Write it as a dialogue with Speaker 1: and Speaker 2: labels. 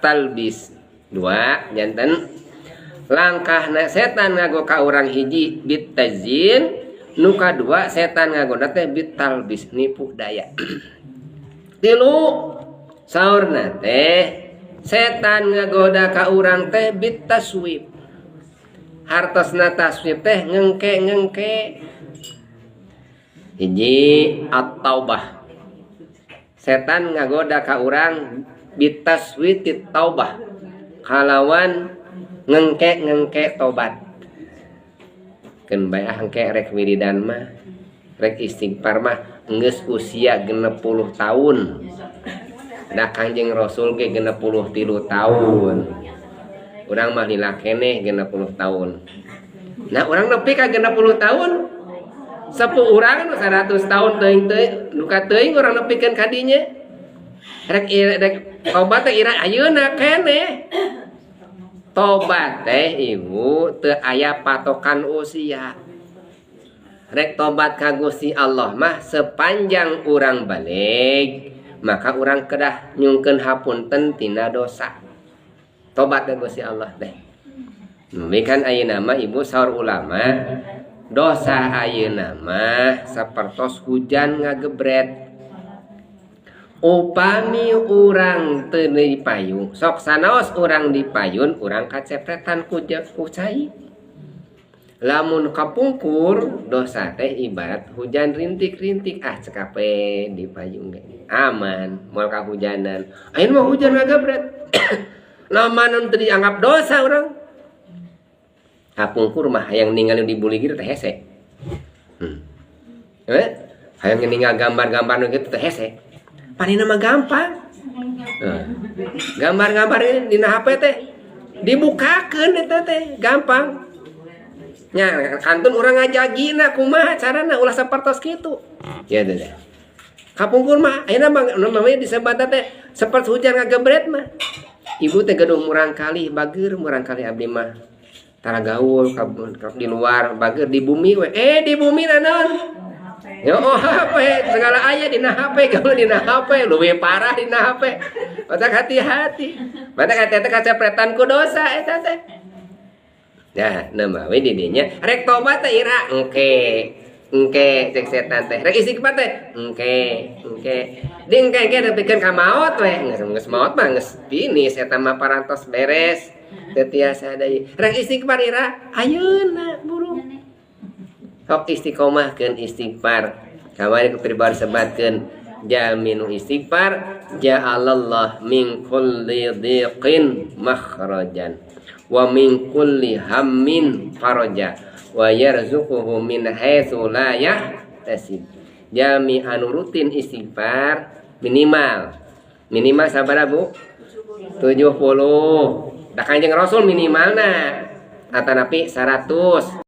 Speaker 1: At-talbis. Dua janten langkahna setan ngagoda ka urang, hiji bitazyin, nu kadua setan ngagoda teh bitalbis, nipu daya. Tilu, saurna teh setan ngagoda ka urang teh bitaswif. Hartosna taswif teh ngengke-ngengke. Hiji at-taubah, setan ngagoda ka urang bitaswitit taubah, kalawan ngengke-ngengke tobat. Keun bae ah, engke rek wiridan mah, rek istighfar mah geus usia 60 tahun. Da Kangjeng Rasul ge 63 tahun. Urang mah lila keneh 60 tahun. Nah, urang nepi ka 60 tahun. Sepuh urang nu 100 tahun teuing teuing, duka teuing urang nepikeun ka dinya. Rek rek tobat teh ira ayeuna keneh. Tobat teh, Ibu, teu aya patokan usia. Rek tobat ka Gusti Allah mah sepanjang urang balik, maka urang kedah nyungkeun hapunten tina dosa. Tobat ka Gusti Allah teh. Kan ayeuna mah, Ibu, saur ulama, dosa ayeuna mah sapertos hujan ngagebret. Upami urang teu dipayung, sok sanaos urang dipayun, urang kacepretan ku cai. Lamun kapungkur dosa teh ibarat hujan rintik-rintik, ah cekap we di payung ge aman, moal kahujanan. Ayeuna mah hujan ngagebret. Lama nu teu dianggap dosa urang. Kapungkur mah hayang ningali di buligir teh hese. Eh? Hayang ninggal gambar-gambar nu kitu teh hese. Panina mah gampang. Gambar-gambar ini dina HP teh dibukakeun eta teh gampang. Nya kantun urang ngajagina kumaha carana ulah sapertos kitu. Ya teh. Kapungkur mah ayeuna mah namanya disebat teh seperti hujan ngagebret mah. Ibu teh gaduh murangkalih bager, murangkalih abdi mah tara gaul di luar, bager di bumi we. Eh, di bumi naon? Ya oh, HP segala aya dina HP, gaul dina HP, leuwih parah dina HP. Matak hati-hati. Matak hati-hati kacepretan ku dosa eta teh. Nah, nama we di dinya rek tobat teh ira engke. Engke cek setan teh. Rek istighfar teh engke, engke. Di engke engke nepikeun ka maot we. Geus geus maot mah geus finish eta mah, parantos beres. Teu tiasa deui. Rek istighfar ira ayeuna buru. Sok istiqomahkeun istighfar. Kamari ku pribadi sebatkeun jalmi nu istighfar, ja'alallah min kulli dhiqin makhrajan wa min kulli hammin faraja wa yarzuquhu min haitsu la yahtasib. Jalmi anu rutin istighfar minimal minimal sabaraha, Bu? 70. Da Kanjeng Rasul minimalna atanapi 100.